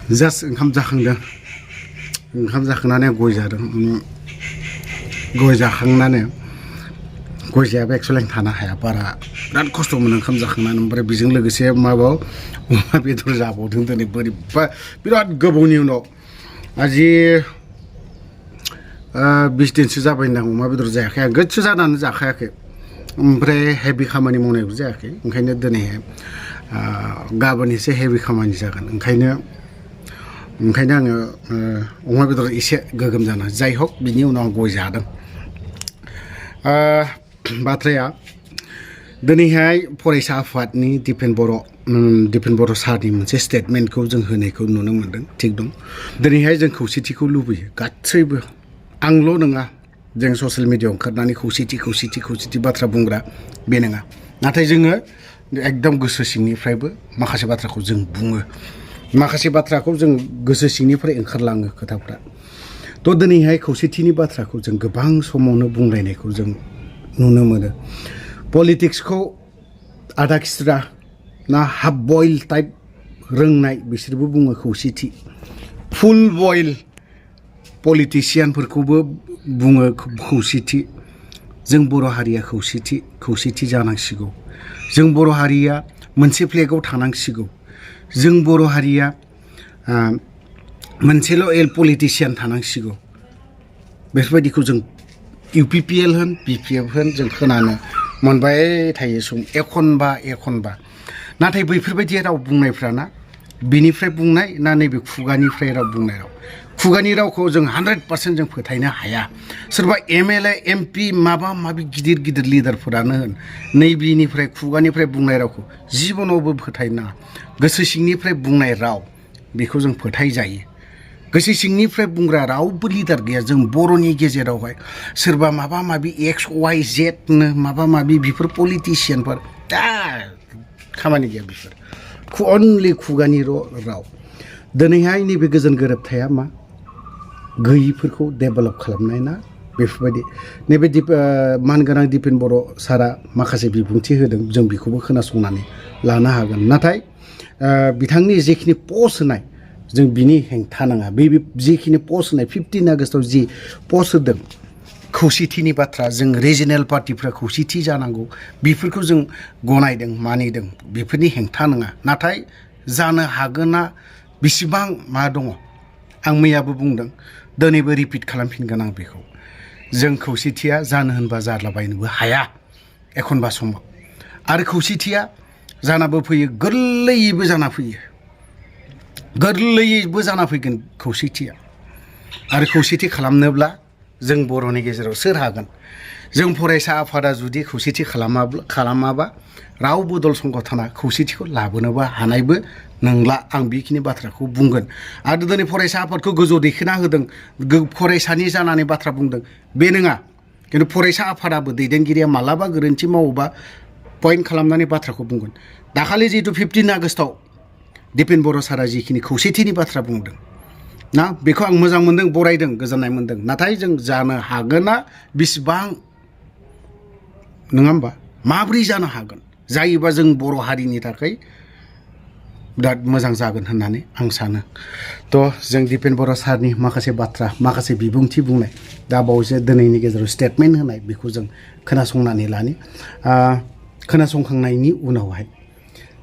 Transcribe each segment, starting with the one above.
just ओंखाम जाखांदों ओंखाम जाखांनानै गय जादों गय जाखांनानै गय जायाबा एक्सुवेलि आं थानो हाया बारा बिराद खस्थ' मोनो ओंखाम जाखांनानै ओमफ्राय बेजों लोगोसे माबाव अमा बेदर जाबावदों दिनै बोरैबा बिराद गोबावनि उनाव आजि 20 दिनसो जाबाय होनदां अमा बेदर जायाखै आं गोसो जानानै जाखायाखै ओमफ्राय हेभि खामानि मावनायबो जायाखै ओंखायनो दिनैहाय गाबोन एसे हेभि खामानि जागोन ओंखायनो आङो अमा बेदर एसे गोगोम जाना जाय हक बिनि उनाव आं गय जादों बाथ्राया दिनैहाय फरायसा आफादनि दिपेन बर' सारनि मोनसे स्टेटमेन्टखौ जों होनायखौ नुनो मोन्दों थिग दं दिनैहाय जों खौसेथिखौ लुबैयो गासैबो आंल' नङा जों ससियेल मिडियायाव ओंखारनानै खौसेथि बाथ्रा बुंग्रा बे नङा नाथाय जोङो एकदम गोसो सिंनिफ्रायबो माखासे बाथ्राखौ जों बुङो माखासे बाथ्राखौ जों गोसो सिंनिफ्राय ओंखारलाङो खोथाफ्रा थ' दिनैहाय खौसेथिनि बाथ्राखौ जों गोबां समावनो बुंलायनायखौ जों नुनो मोनो पलिटिक्सखौ आधा खिस्रा ना हाफ बयल टाइप रोंनाय बिसोरबो बुङो खौसेथि फुल बयल पलिटिसियानफोरखौबो बुङो खौसेथि जों बर' हारिया खौसेथि जानांसिगौ जों बर' हारिया मोनसे फ्लेगाव थानांसिगौ जों बर' हारिया मोनसेल' पलिटिसियान थानांसिगौ बेफोरबायदिखौ जों UPPL होन BPF होन जों खोनानो मोनबाय थायो सम एखनबा नाथाय बैफोरबायदि राव बुंनायफ्राना बिनिफ्राय बुंनाय ना नैबे खुगानिफ्राय राव बुंनाय राव खुगानि रावखौ जों 100% जों फोथायनो हाया सोरबा MLA MP माबा माबि गिदिर लिडारफोरानो होन नैबेनिफ्राय खुगानिफ्राय बुंनाय रावखौ जिबनावबो फोथायना गोसो सिंनिफ्राय बुंनाय राव बेखौ जों फोथायजायो गोसो सिंनिफ्राय बुंग्रा रावबो लिडार गैया जों बर'नि गेजेरावहाय सोरबा माबा माबि XYZ नो माबा माबि बेफोर पलिटिसियानफोर दा खामानि गैया बेफोर अनलि खुगानि राव दिनैहाय नैबे गोजोन गोरोबथाया मा गैयिफोरखौ डेभेलप खालामनाय ना बेफोरबायदि नैबे मानगोनां दिपेन बर' सारा माखासे बिबुंथि होदों जों बेखौबो खोनासंनानै लानो हागोन नाथाय बिथांनि जेखिनि पस्ट होनाय जों बिनि हेंथा नाङा बे जेखिनि पस्ट होनाय 15 आगस्टआव जि पस्ट होदों खौसेथिनि बाथ्रा जों रिजनेल पार्टिफ्रा खौसेथि जानांगौ बेफोरखौ जों गनायदों मानिदों बेफोरनि हेंथा नङा नाथाय जानो हागोना बेसेबां मा दङ आं मैयाबो बुंदों दिनैबो रिपिट खालामफिनगोन आं बेखौ जों खौसेथिया जानो होनबा जालाबायनोबो हाया एखनबा समाव आरो खौसेथिया जानाबो फैयो गोरलैयैबो जाना फैगोन खौसेथिया आरो खौसेथि खालामनोब्ला जों बर'नि गेजेराव सोर हागोन जों फरायसा आफादा जुदि खौसेथि खालामाबा रावबो दल संगठना खौसेथिखौ लाबोनोबो हानायबो नंला आं बेखिनि बाथ्राखौ बुंगोन आरो दिनै फरायसा आफादखौ गोजौ दैखोना होदों फरायसानि जानानै बाथ्रा बुंदों बे नङा खिन्थु फरायसा आफादाबो दैदेनगिरिया मालाबा गोरोन्थि मावोबा पइन्ट खालामनानै बाथ्राखौ बुंगोन दाखालि जिहेतु 15 आगस्टआव दिपेन बर' सारा जिखिनि खौसेथिनि बाथ्रा बुंदों ना बेखौ आं मोजां मोनदों बरायदों गोजोननाय मोनदों नाथाय जों जानो हागोना बेसेबां नङा होमबा माब्रै जानो हागोन जायोबा जों बर' हारिनि थाखाय बिराद मोजां जागोन होननानै आं सानो थ' जों दिपेन बर' सारनि माखासे बाथ्रा माखासे बिबुंथि बुंनाय दा बावैसो दिनैनि गेजेराव स्टेटमेन्ट होनाय बेखौ जों खोनासंनानै लानि खोनासंखांनायनि उनावहाय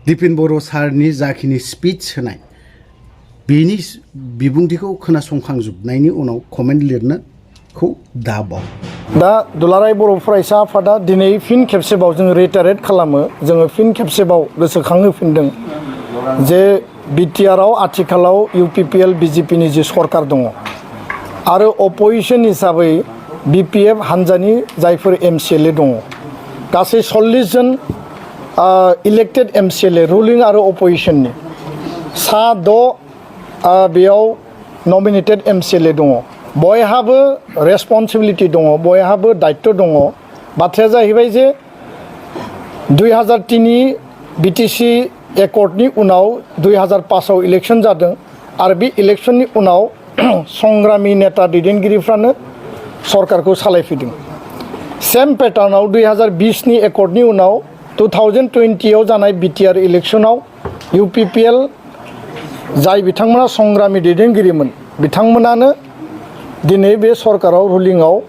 दिपेन बर' सारनि जाखिनि स्पिच होनाय बेनि बिबुंथिखौ खोनासंखांजोबनायनि उनाव कमेन्ट लिरनोखौ दाबाव दा दुलाराय बर' फरायसा आफादा दिनै फिन खेबसेबाव जोङो रिटारेट खालामो जोङो फिन खेबसेबाव गोसोखांहोफिनदों जे बिटिआरआव आथिखालाव UPPL BJPनि जि सरकार दङ आरो अपोजिसन हिसाबै BPF हान्जानि जायफोर MCLA दङ गासै 40 जन इलेक्टेड MCLA रुलिं आरो अपोजिसननि सा 6 बेयाव नमिनेटेड MCLA दङ बयहाबो रेसपन्सिबिलिटि दङ बयहाबो दायित्व दङ बाथ्राया जाहैबाय जे 2003नि BTC एकर्डनि उनाव 2005आव इलेक्सन जादों आरो बे इलेक्सननि उनाव संग्रामि नेता दैदेनगिरिफ्रानो सरकारखौ सालायफैदों सेम पेटार्नाव 2020नि एकर्डनि उनाव 2020आव जानाय BTR इलेक्सनाव UPPL जाय बिथांमोना संग्रामि दैदेनगिरिमोन बिथांमोनानो दिनै बे सरकाराव रुलिंआव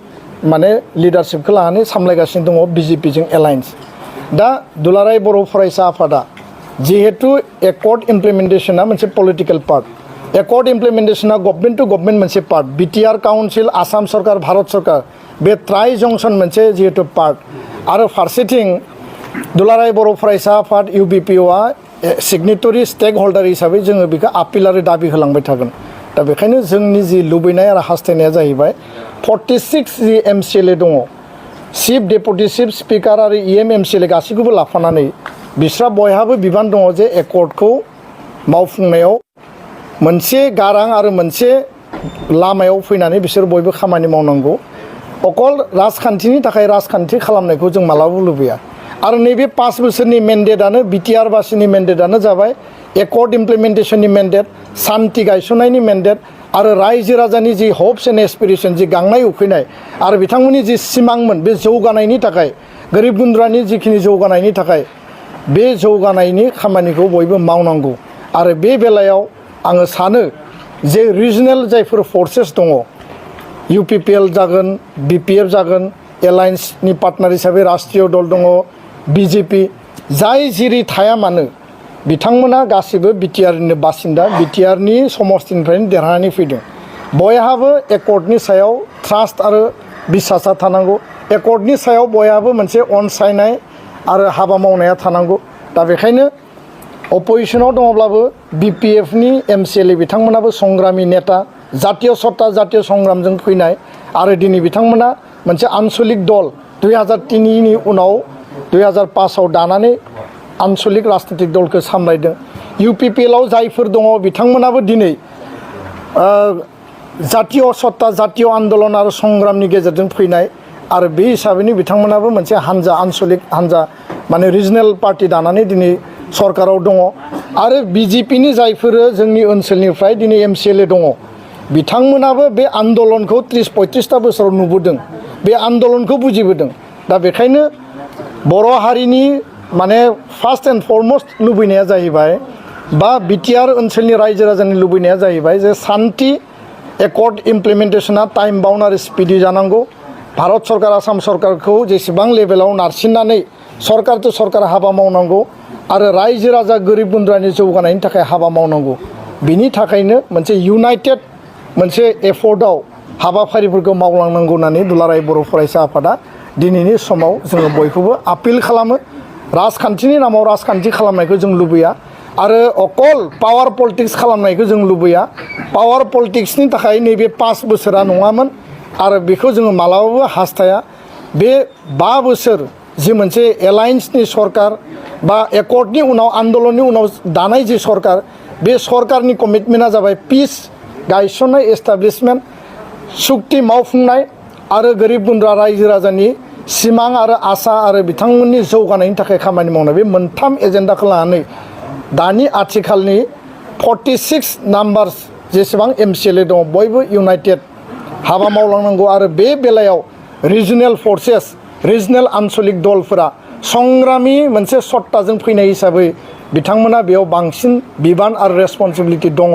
माने लिडारशिपखौ लानानै सामलायगासिनो दङ बिजेपिजों एलायन्स दा दुलाराय बर' फरायसा आफादा जिहेतु एकर्ड इमप्लिमेन्टेशना मोनसे पलिटिकेल पार्ट एकर्ड इमप्लिमेन्टेशना गभर्नमेन्ट टु गभर्नमेन्ट मोनसे पार्ट बिटिआर काउन्सिल आसाम सरकार भारत सरकार बे ट्राइ जंसन मोनसे जिहेतु पार्ट आरो फारसेथिं दुलाराय बर' फरायसा आफाद इउबिपिअआ सिगनेटरि स्टेक हल्डार हिसाबै जोङो बेखौ आपिल आरो दाबि होलांबाय थागोन दा बेखायनो जोंनि जि लुबैनाय आरो हास्थायनाया जाहैबाय 46 जि एमसिएलए दङ चिफ डेपुटि चिफ स्पिकार आरो इएम एमसिएलए गासैखौबो लाफानानै बिस्रा बयहाबो बिबान दङ जे एकर्डखौ मावफुंनायाव मोनसे गारां आरो मोनसे लामायाव फैनानै बिसोर बयबो खामानि मावनांगौ अकल राजखान्थिनि थाखाय राजखान्थि खालामनायखौ जों मालाबाबो लुबैया आरो नैबे 5 बोसोरनि मेन्डेटआनो बिटिआर बासिनि मेन्डेटआनो जाबाय एकर्ड इमप्लिमेन्टेशननि मेन्डेट सान्ति गायसननायनि मेन्डेट आरो रायजो राजानि जि हप्स एन्ड एसपिरेसन जि गांनाय उखैनाय आरो बिथांमोननि जि सिमांमोन बे जौगानायनि थाखाय गोरिब गुन्द्रानि जिखिनि जौगानायनि थाखाय बे जौगानायनि खामानिखौ बयबो मावनांगौ आरो बे बेलायाव आङो सानो जे रिजनेल जायफोर फर्सेस दङ इउपिपिएल जागोन बिपिएफ जागोन एलायन्सनि पार्टनार हिसाबै राष्ट्रीय दल दङ बिजेपि जाय जिरि थाया मानो बिथांमोना गासिबो बिटिआरनि बासिन्दा बिटिआरनि समस्तिनिफ्रायनो देरहानानै फैदों बयहाबो एकर्डनि सायाव ट्रास्ट आरो बिसासा थानांगौ एकर्डनि सायाव बयहाबो मोनसे अनसायनाय आरो हाबा मावनाया थानांगौ दा बेखायनो अपोजिशनाव दङब्लाबो बिपिएफनि एमसिएलए बिथांमोनाबो संग्रामि नेता जातीय सत्ता जातीय संग्रामजों फैनाय आरो दिनै बिथांमोना मोनसे आन्चलिक दल 2003नि उनाव 2005आव दानानै आन्चलिक राजनीतिक दलखौ सामलायदों इउपिपिएलआव जायफोर दङ बिथांमोनाबो दिनै जातीय सत्ता जातीय आन्दलन आरो संग्रामनि गेजेरजों फैनाय आरो बे हिसाबैनो बिथांमोनाबो मोनसे हान्जा आन्चलिक हान्जा माने रिजनेल पार्टी दानानै दिनै सरकाराव दङ आरो बिजेपिनि जायफोर जोंनि ओनसोलनिफ्राय दिनै एमसिएलए दङ बिथांमोनाबो बे आन्दलनखौ 30-35टा बोसोराव नुबोदों बे आन्दलनखौ बुजिबोदों दा बेखायनो बर' हारिनि माने फार्स्ट एन्ड फरमस्ट लुबैनाया जाहैबाय बा बिटिआर ओनसोलनि रायजो राजानि लुबैनाया जाहैबाय जे सान्ति एकर्ड इमप्लिमेन्टेशना टाइम बाउन्ड आरो स्पिडि जानांगौ भारत सरकार आसाम सरकारखौ जेसेबां लेभेलाव नारसिननानै सरकार टु सरकार हाबा मावनांगौ आरो रायजो राजा गोरिब गुन्द्रानि जौगानायनि थाखाय हाबा मावनांगौ बिनि थाखायनो मोनसे इउनाइटेड मोनसे एफर्टआव हाबाफारिफोरखौ मावलांनांगौ होननानै दुलाराय बर' फरायसा आफादा दिनैनि समाव जोङो बयखौबो आपिल खालामो राजखान्थिनि नामाव राजखान्थि खालामनायखौ जों लुबैया आरो अकल पावार पलिटिक्स खालामनायखौ जों लुबैया पावार पलिटिक्सनि थाखाय नैबे 5 बोसोरा नङामोन आरो बेखौ जोङो मालाबाबो हास्थाया बे 5 बोसोर जि मोनसे एलायन्सनि सरकार बा एकर्डनि उनाव आन्दलननि उनाव दानाय जि सरकार बे सरकारनि कमिटमेन्टआ जाबाय पिस गायसननाय एस्टाब्लिशमेन्ट सुक्ति मावफुंनाय आरो गोरिब गुन्द्रा रायजो राजानि सिमां आरो आसा आरो बिथांमोननि जौगानायनि थाखाय खामानि मावनाय बे मोनथाम एजेन्डाखौ लानानै दानि आथिखालनि 46 नाम्बार्स जेसेबां एमसिएलए दङ बयबो इउनाइटेड हाबा मावलांनांगौ आरो बे बेलायाव रिजनेल फर्सेस रिजनेल आन्चलिक दलफोरा संग्रामि मोनसे सत्ताजों फैनाय हिसाबै बिथांमोना बेयाव बांसिन बिबान आरो रेसपन्सिबिलिटि दङ